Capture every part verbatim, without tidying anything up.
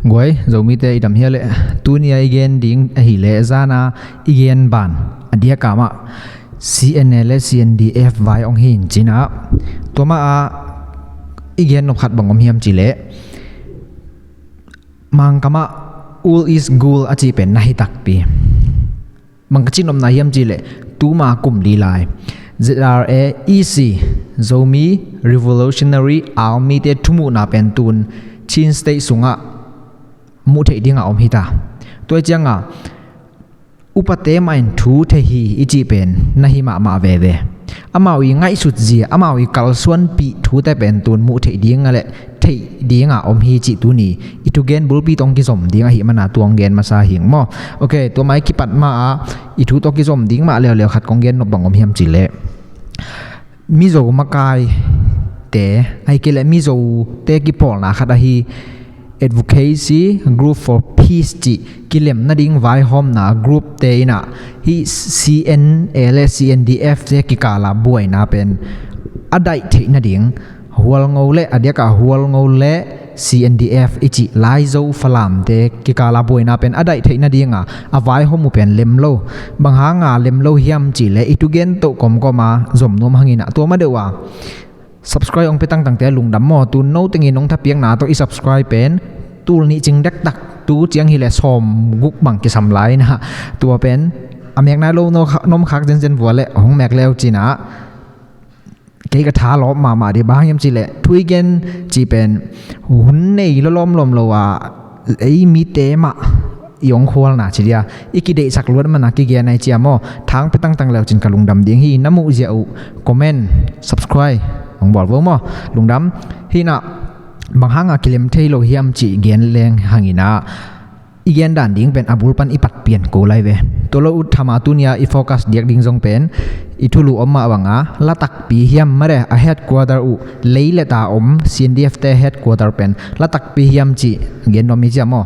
Guai, Zomite i dam hia le? Tuni a i gen ding ahih leh zana i gen ban a diaka mah C N A le C N D F vai hong hi in cih ah, tua mah a i gen nop khat bang om hiam cih leh, Mangkam ah old is gold a cih pen na hi takpi. Bang ka cih nopna hiam cih leh, tuma kum li lai Z R A E C, Zomi Revolutionary Army te thumuhna pen tun Chin State sungah muh theih dingah om hi ta. Tua ciangah upate mah in thu thei hi i cih pen na hi mahmah veve. Amau i ngaihsut zia, amau i kalsuanpih thute pen tun muh theih ding a le theih dinga om hi cih tuni i thugen bulpi tawh kizom ding ahih mana tua hong gen masa hing maw. Ok, tua mah i kipat ma a i thu tawh kizom ding mah leuleu khat kong gen nop bang om hiam cih leh, Mizo makaite, ahih kei leh Mizote kipawlna khat ahi Advocacy Group for Peace cih kilem nading vaihawmna group te in ah hih C N A le C N D F te kikala buaina pen a daih theih nading, Hualngo le a diakah Hualngo le C N D F i cih Laizo Falamte kikala buaina pen a daih theih nadinga a vaihawm uh pen lem lo. Bang hanga lem lo hiam cih leh i thugen tawh kawmkawm a zom nuam hangin ah tua ma deuh a subscribe hong pia tangtangte a lungdam maw. Tun no tengin hong thapiakna tawh i subscribe pen tul nih cing dektak, tu ciang hi leh sawm guk bang kisam lai in ah, tua pen a mek nai lo nom khak zenzen vua leh hong mek le uh cin ah, kei ka tha lawp mahmah dih. Bang hang hiam cih leh thu i gen cih pen hun nei lawlawm lawm lo a, ei mite mah i hong khualna ci dia i kideihsak luat mana kigen ai cia maw. Thang pia tangtang leu cin ka lungdam ding hi. Na muh ziah uh comment, subscribe hong bawl vo maw. Lungdam. Hi in ah bang hanga kilem thei lo hiam cih gen leng hangin ah i gen dan ding pen a bul pan i pat pian ko lai ve. Tua lo uh thama tuni a i focus diak ding zong pen i thulu om mah banga la takpi hiam mare, a headquarter uh lei le ta om C N D F te headquarter pen la takpi hiam cih gen nuam hi cia maw.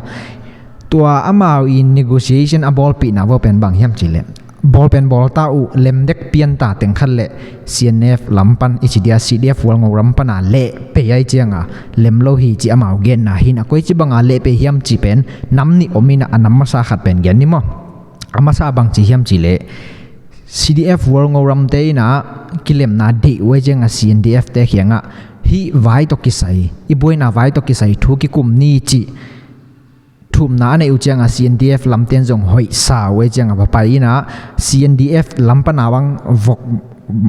Tua amau i negotiation a bawlpihna vua pen bang hiam cih leh, bawl pen bawl ta uh, lem dek pian ta teng khat leh C N F lam pan i ci dia, C D F Hualngo lam pana leh pei ai cianga lem lo hi ci amau genna hi in ah, koici banga leh pei hiam cih pen nam nih om in ah, a nam masa khat pen gen ni maw. A masa bang ci hiam cih leh, C D F Hualngo lamte in ah kilemna deih uh ai cianga C N D F te kiangah hih vai tawh kisai, i buaina vai tawh kisai thu kikum ni cih thumna a neih uh cianga C N D F lamten zong hoihsa uh ai cianga va pai in ah, C N D F lam pana bang vok,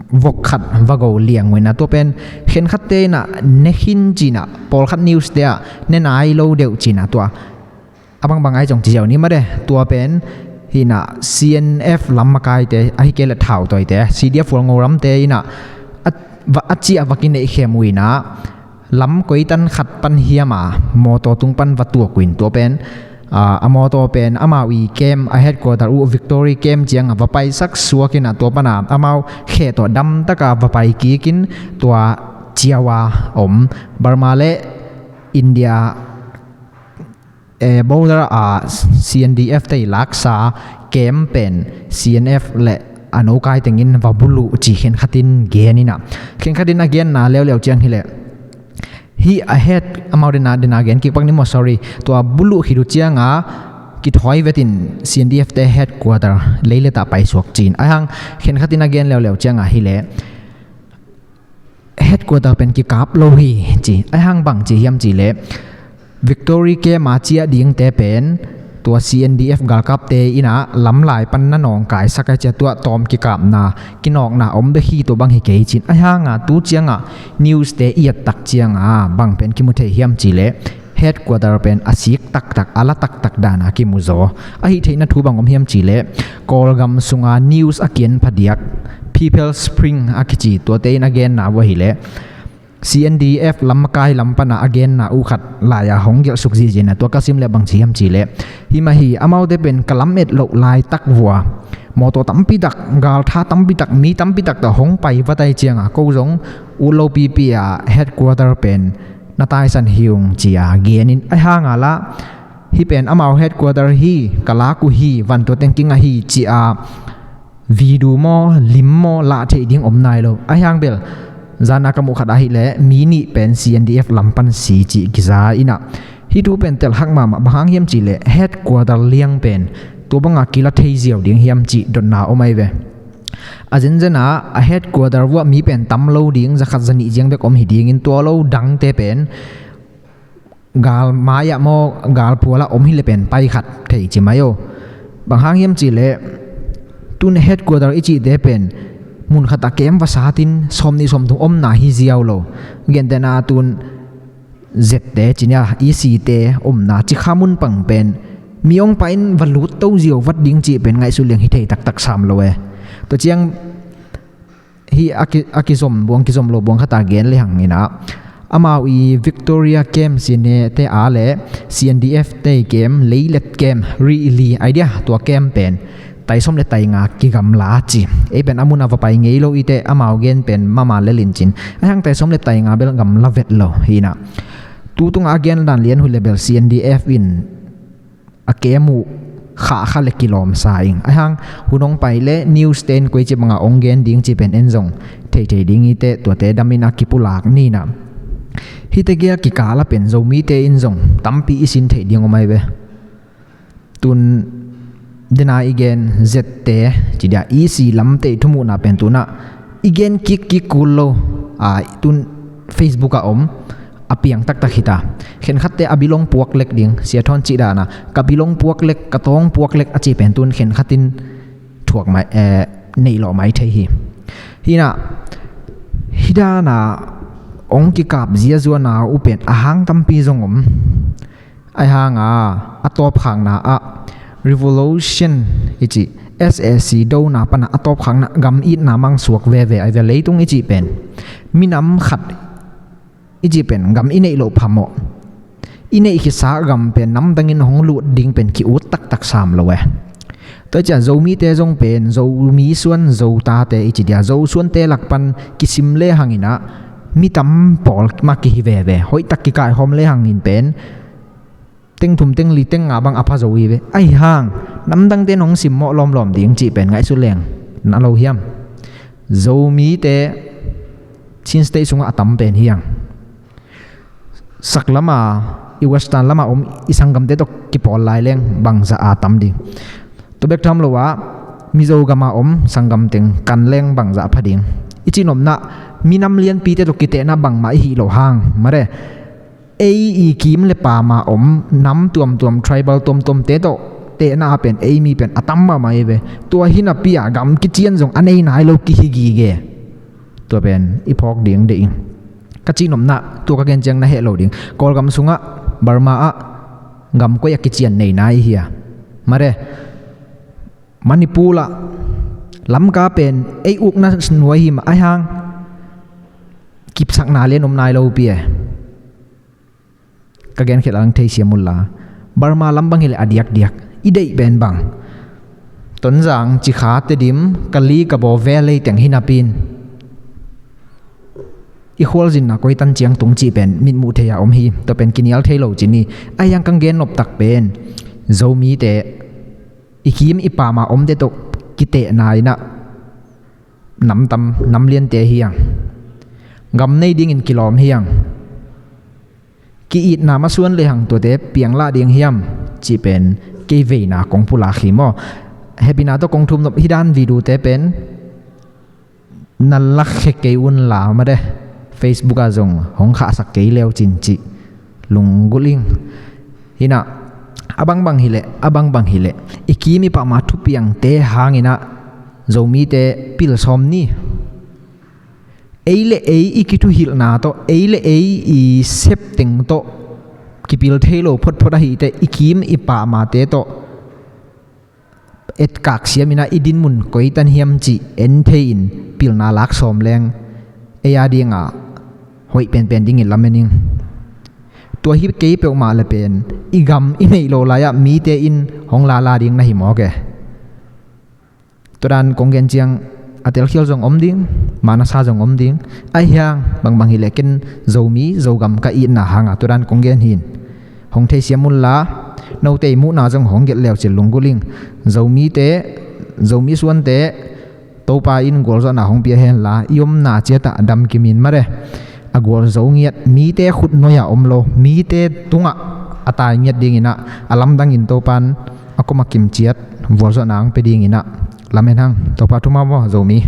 vok khat va go liang uh in ah, tua pen khenkhatte in ah ne khin cin ah, pawlkhat news te ah ne nai lo deuh cin ah, tua a bangbang ai zong ci ziau ni made. Tua pen hi in ah C N F lam makaite, ahih kei leh thautawite, C D F Hualngo lamte in ah a, va, a ciah va kineihkhem uh in ah, lam koitan khat pan hiam a mawtaw tung pan va tuak uh in, tua pen, a, a mawtaw pen amau i camp, a headquarter uh Victory Camp cianga va paisak suak in ah, tua pana amau khe tawh damtaka va pai kik in, tua ciau a om Burma le India, eh, border a C N D F te i laksa camp pen C N F le a nokai tengin va buluh ci khenkhatin gen in ah, khenkhatin a genna leuleu ciang hi leh, hih a head, amau dena, dena gen kik pak ni maw, sorry, tua buluh khit uh cianga kithawi vetin C N D F te headquarter lei le ta paisuak cin. Ahih hang khenkhatin a gen leuleu cianga hi leh, headquarter pen kikap lo hi ci. Ahih hang bang ci hiam cih leh, Victory Camp a ciah dingte pen tua C N D F galkapte in ah lamlai pan na nawngkaisak ai cia, tua tawm kikapna, kinawkna om bek hi, tua bang hi kei cin. Ahih hanga tu cianga news te i et tak cianga bang pen kimu thei hiam cih leh, headquarter pen a sik taktak, a la taktak dana kimu zaw. Ahih theihna thu bang om hiam cih leh, Kawlgam sunga news a kian phadiak, People Spring a kici, tuate in a genna uh ahih leh, C N D F lam makai lam pana a genna uh khat lai-a hong gelh suk zihziah in ah, tua ka sim leh bang ci hiam cih leh, hi mah hi, amaute pen ka lam et loh laitak vua mawtaw tampitak, galtha tampitak, mi tampitak tawh hong pai vat ai cianga ko zong ut lo pipi a headquarter pen na taisan hi ung ci-a gen in, ahih hanga lah hih pen amau headquarter hi, ka lak uh hi, van tua teng kingah hi ci-a video maw, lim maw, lah theih ding om nai lo. Ahih hang bel zana ka muh khat ahih leh mi nih pen C N D F lam pan si cih kiza in ah, Hih thu pen telhak mahmah, bang hang hiam cihleh headquarter liang pen tua banga kila thei ziau ding hiam cih dotna om ahi ve. A zenzen ah a headquarter vuah mi pen tam lo ding, zakhat zanih ziang bek om hi dingin, tua lo dangte pen gal mai-ah maw, gal pualah om hileh pen paikhat thei ci mai aw. Bang hang hiam cihleh tun headquarter i cihte pen mun khatah kem va satin sawmnih sawmthum omna hi ziau lo. Gentehna tun zette ci nia, icite omna cikha mun pang pen mi ong pain va lut to ziau vat ding cih pen ngaihsut leng hi thei taktak sam lo e. Tua ciang hih a ki, a kizom buang, kizom lo buang khata gen le hang inah, amau i Victoria camp, C N A te a le C N D F te camp, Leilet camp, ri li idea tua camp pen tai sawm le tai nga kigamla ci. Ei pen a mun a va pai ngei lo i teh, amau gen pen mama le lincin. Ahi hang tai sawm le tai nga bel gamla vet lo hi inah. Tu tungah a gen dan lian uh le bel C N D F in a camp uh khahkha le kilawmsa ing. Ahi hang hun hong pai le news te in koici banga ong gen ding cih pen en zong theithei ding i teh, tuate damin a kipulak ni inah. Hihte gel kikala pen Zomite in zong tampi i sin theih ding om ahi ve. Tun dena i gen zette ci dia, icite lamte i thumuhna pen tunah i gen kikkik kul lo. A, tun Facebook ah om a piang taktak hita. Khenkhatte a bilong puak lek ding, Sia Thawn cih dana ka bilong puak lek, ka tawng puak lek a ci pen tun khenkhatin thuak mai, eh, neih lawh mai thei hi. Hi inah, hih dana ong kikap ziazua na uh pen a hang tampi zong om. Ahi hanga a tawpkhakna ah revolution i cih, S A C dona pana a tawpkhakna gam itna mang suak veve ahi ve. Leitung i cih pen minam khat i cih pen gam i neih loh phamawh, i neih khitsa gam pen namdangin hong lut ding pen ki-ut taktak sam lo e. Tua ciah Zomite zong pen Zomi suan Zotate i ci dia, Zo suante lak pan kisim le hang inah mi tam pawl mah kihi veve. Hoihtak kikaihawm le hangin pen teng thum, teng li, teng nga bang a pha zo hi ve. Ahi hang namdangte in hong simmawh lawmlawm ding cih pen ngaihsut leng na lo hiam? Zomite Chin State sungah a tam pen hi hang. Sak lama, i Western lama om i sanggamte tawh kipawl lai leng bangzah a tam ding. Tua bek tham lo ah Mizo gama om sanggam teng kan leng bangzah a pha ding. I cihnopna, minam lianpite tawh kitehna bangmah i hih loh hang, mare, ei i kim le pama om nam tuamtuam, tribal tuamtuamte tawh tehna a pen ei mi pen a tam mahmah hi ve. Tua hi napi-a gam kician zong a nei nai lo kihi gige. Tua pen i phawk ding deih ing. Ka cihnopna, tua ka gen ciang na heh lo ding. Kawlgam sungah, Burma ah gam koi a kician nei nai hi a? Mare, Manipur ah, Lamka pen ei ukna nuai hi mah, ahi hang kipsakna lian om nai lo pi e. Ka genkhiat lang theisiam unla, Burma lam bang hileh a diakdiak i deih pen bang, Tonzang, Cikha, Tedim, Kali, Kabaw Valley teng hi napi-in i khualzinna koi tan ciang tung cih pen mitmuh thei-a om hi. Tua pen kinial thei lo ci ni. Ahi hang ka gen noptak pen Zomite i kim i pama omte tawh kitehna inah nam tam, nam liante hi hang. Gam nei dingin kilawm hi hang. Ki-itna masuan le hang tuate pianglah ding hiam cih pen kei veina kong pulak hi maw. Hehpihna tawh kong thum nop, hih dan video-te pen na lakkhia kei unla, mare, Facebook ah zong hong khahsak kei leu cin cih lunggulh ing. Hi inah, a bangbang hileh, a bangbang hileh i kim i pama thupiangte hang inah Zomite pil sawm ni. Ei le ei i kithuhilhna tawh, ei le ei i septeng tawh kipil thei lo photphot ahih teh, i kim i pamate tawh etkak siam inah i dinmun koi tan hiam cih en thei-in pilna lak sawm leng ei a dingah hoih penpen dingin lamen ing. Tua hi kei peuhmah le pen i gam i neih loh lai-ah mite in hong lala ding na hi mawk e. Tua dan kong gen ciang a telkhial zong om ding, manasa zong om ding. Ahi hang bangbang hileh ken Zomi Zogam ka itna hanga tua dan kong gen hi. Hong theisiam unla, note i muhna zong hong gelh leu cin lunggulh ing. Zomite, Zomi suante, Topa in gualzawhna hong pia henla, i omna ciatah damkim in, mare. A gualzo ngiat, mite khut nuai-a om lo, mite tungah a tai ngiat dinginah a lamdangin Topan a kom a kimciat vualzawhna ang pe dinginah lamen hang. Topa thumau maw Zomi.